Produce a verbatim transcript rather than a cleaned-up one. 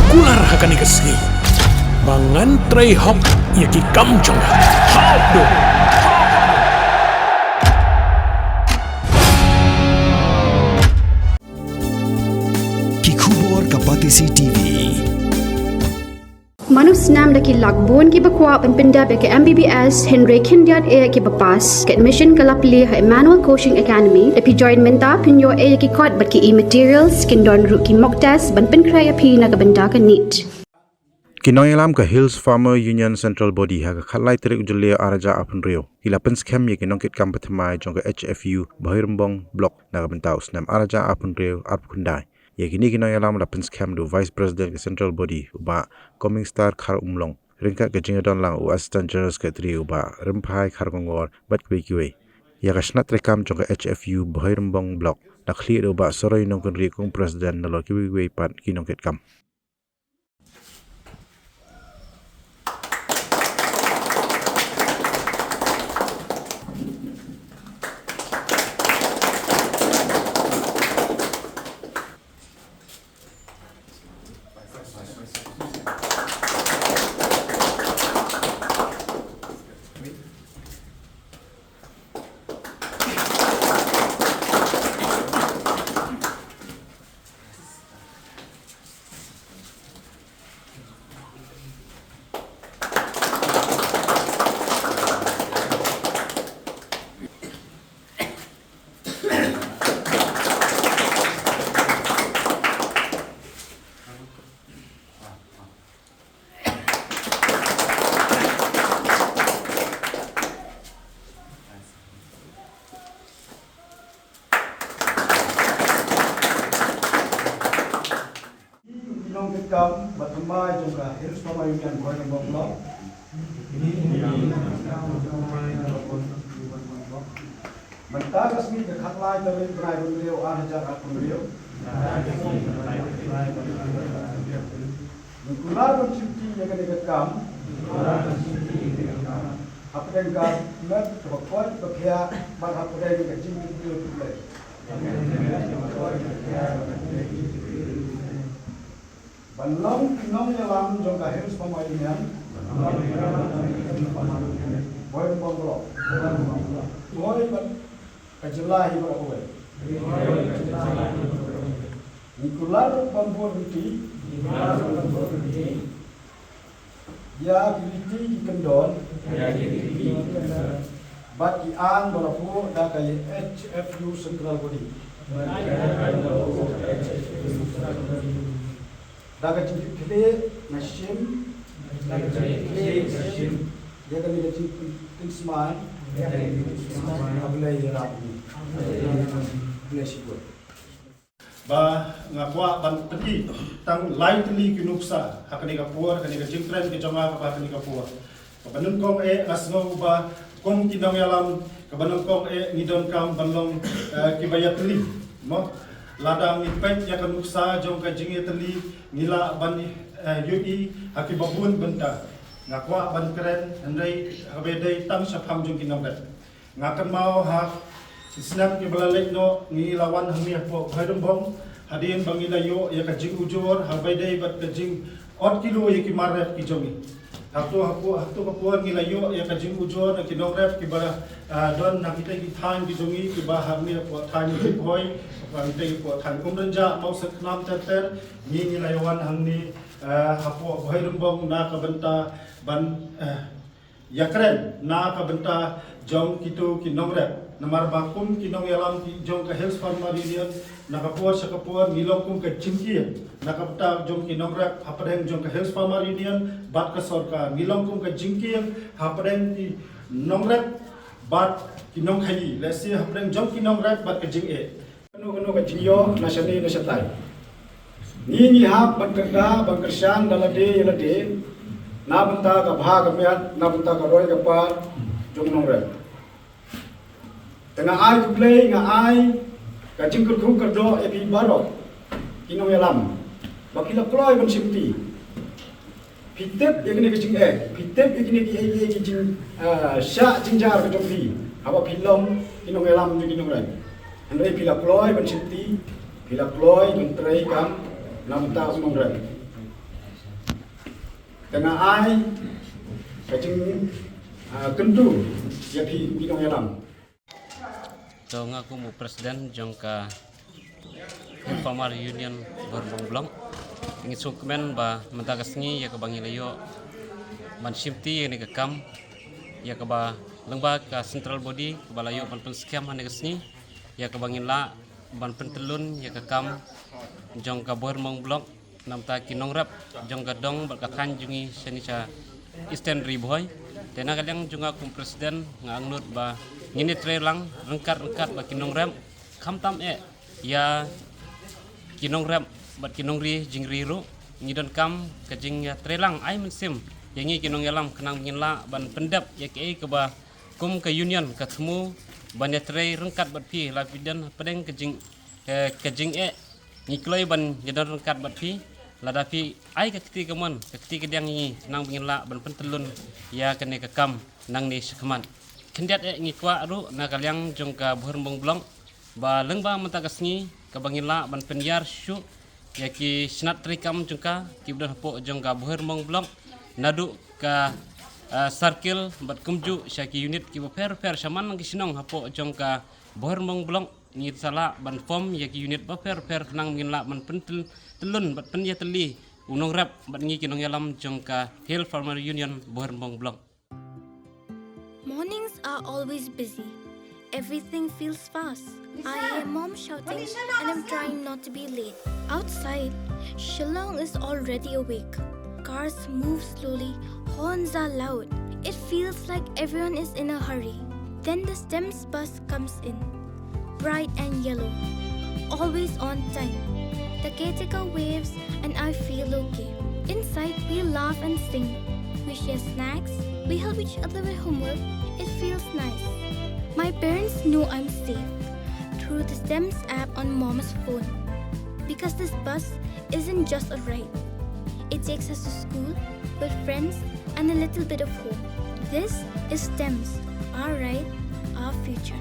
Kular ha kane ka sngi ba ngan trei hok ïa ki kam jong nga. Ki khubor ka Batesi T V. Mano snam da ki lak bun kiba kwah ban pyndep ïa ka M B B S hynrei khyndiat eh kiba pass. Ka admission ka la plie ha Emmanuel Coaching Academy. Lada phi join mynta phin ïoh eh ïa ki kot bad ki e-materials, kin don ruh ki mock test ban pynkhreh ïa phi na ka bynta ka NEET. Ki nongïalam ka Hills Farmer Union Central Body ha ka khatlai tarik u Jylliew arhajar arphew hynriew ki la pynskhem ïa ki nongkitkam ba thymmai jong ka H F U Bhoirymbong Block na ka bynta u snem arhajar arphew hynriew arphew khyndai. Ïa kine ki nongïalam la pynskhem da u Vice President ka Central Body u Bah Coming Star Kharumlong, ryngkat ka jingïadon lang u Assistant General Secretary u Bah Rymphai Kharkongor bad kiwei kiwei. Ïa ka shnat treikam jong ka H F U Bhoirymbong Block la khlieh da u Bah Soroi Nongkynrih kum President nalor kiwei kiwei pat ki nongkitkam. Ki nongkitkam ba thymmai jong ka Hills Farmer Union Bhoirymbong Block. Mynta ka sngi ka khatlai tarik bnai hynriew arhajar arphew hynriew. Ngi kular ban shimti ïa kane ka kam hapdeng ka met kaba koit ba khiah bad hapdeng ka jingkyrkhu. Ban long ki nongïalam jong ka Hills Farmer Union. Bhoirymbong Block. Bhoi bad ka jylla hi baroh kawei. Ngi kular ban bud ryntih ïa ki riti ki kyndon bad ki aiñ ba la buh da ka H F U Central Body. Da ka jingkitkhlieh nga shim ïa kane ka jingpynsmai. Khublei ïa ngi. Khublei shibun. Ba nga kwah ban pyni tang lai tylli ki nuksa ha kane ka por, ha kane ka jingkren ka jong nga kaba ha kane ka por. Kaba nyngkong eh nga sngew ba kum ki nongïalam kaba nyngkong eh ngi donkam ban long, eh, kiba ïatylli. Mo, lada ngi peit ïa ka nuksa jong ka jingïatylli ngi lah ban, eh, ïohi ha kiba bun bynta. Nga kwah ban kren hynrei haba dei tang shaphang jong ki nongrep. Nga kynmaw ha ki snem kiba la leit noh ngi la wan hangne hapoh Bhoirymbong hadien ba ngi la ïoh ïa ka jingujor haba dei bad ka jingot kilo ïa ki mar rep ki jong ngi. Hato hapoh, hato ka por ngi la ïoh ïa ka jingujor na ki nongrep kiba, ah, don na kita ki thaiñ ki jong ngi kiba hangne hapoh thaiñ Ri Bhoi, hapoh kita ki hapoh thaiñ Umrynjah, Mawsynram ter ter, ngi ngi la ïa wan hangne, ah, hapoh Bhoirymbong na ka bynta ban, ah, ïakren na ka bynta jong kito ki nongrep. Namar ba kum ki nongïalam ki jong ka Hills Farmer Union na ka por sha ka por ngi long kum ka jingkieng na ka bynta jong ki nongrep hapdeng jong ka Hills Farmer Union bad ka sorkar. Ngi long kum ka jingkieng hapdeng ki nongrep bad ki nongkhaii, lehse hapdeng jong ki nongrep bad ka jingeh. Kano kano ka jingïoh na shane na shatai, ngi ngi hap ban kyrkhu ban kyrshan da lade ïa lade na bynta ka bha ka miat, na bynta ka roi ka par jong nongrep. Te nga ai khublei, nga ai ka jingkyrkhu kyrdoh ïa phi baroh ki nongïalam ba phi la kloi ban shimti. Phi tip ïa kine ki jingeh, phi tip ïa kine ki, ïa ki jing, ah, shah jingjar ka jong phi haba phi long ki nongïalam jong ki nongrep. Hynrei phi la kloi ban shimti, phi la kloi ban trei kam na bynta u nongrep. Te nga ai ka jing, ah, kyntu ïa phi ki nongïalam. To nga kum u president jong ka Hill Farmer Union Bhoirymbong Block. Ngi sngewkmen ba mynta ka sngi ïa kaba ngi la ïoh ban shimti ïa kane ka kam, ïa kaba lyngba ka central body kaba la ïoh ban pynskhem ha kane ka sngi, ïa kaba ngin lah ban pyntyllun ïa ka kam jong ka Bhoirymbong Block, namta ki nongrep jong ka dong bad ka thaiñ jong ngi shane sha Eastern Ri Bhoi. Te na ka liang jong nga kum president nga angnud ba ngin ïatrei lang ryngkat ryngkat bad ki nongrep, khamtam eh ïa ki nongrep bad ki nongri jingri ruh. Ngi donkam ka jingïatrei lang ai mynsiem ïa ngi ki nongïalam khnang ngin lah ban pyndep ïa kaei kaba kum ka union ka thmu ban ïatrei ryngkat bad phi. La phi don hapdeng ka jing, eh, ka jingeh, ngi kloi ban ïadon ryngkat bad phi. Lada phi ai ka kti kamon ka kti kadiang ïa ngi khnang ba ngin lah ban pyntyllun ïa kane ka kam nangne shakhmat. Khyndiat eh ngi kwah ruh na ka liang jong ka Bhoirymbong Block ba lyngba mynta ka sngi kaba ngin lah ban pynïar shuh ïa ki shnat treikam jong ka kiba don hapoh jong ka Bhoirymbong Block, naduh ka, ah, circle bad kumjuh sha ki unit kiba pher pher shaman ki shnong hapoh jong ka Bhoirymbong Block. Ngi sa lah ban form ïa ki unit bapher pher khnang ngin lah ban pyntyllun bad pynïatylli u nongrep bad ngi ki nongïalam jong ka Hill Farmer Union Bhoirymbong Block. Mornings are always busy. Everything feels fast. I hear mom shouting and I'm trying not to be late. Outside, Shillong is already awake. Cars move slowly, horns are loud. It feels like everyone is in a hurry. Then the STEMS bus comes in. Bright and yellow. Always on time. The caretaker waves and I feel okay. Inside, we laugh and sing. We share snacks. We help each other with homework. It feels nice. My parents know I'm safe through the STEMS app on mom's phone. Because this bus isn't just a ride, it takes us to school, with friends, and a little bit of home. This is STEMS, our ride, our future.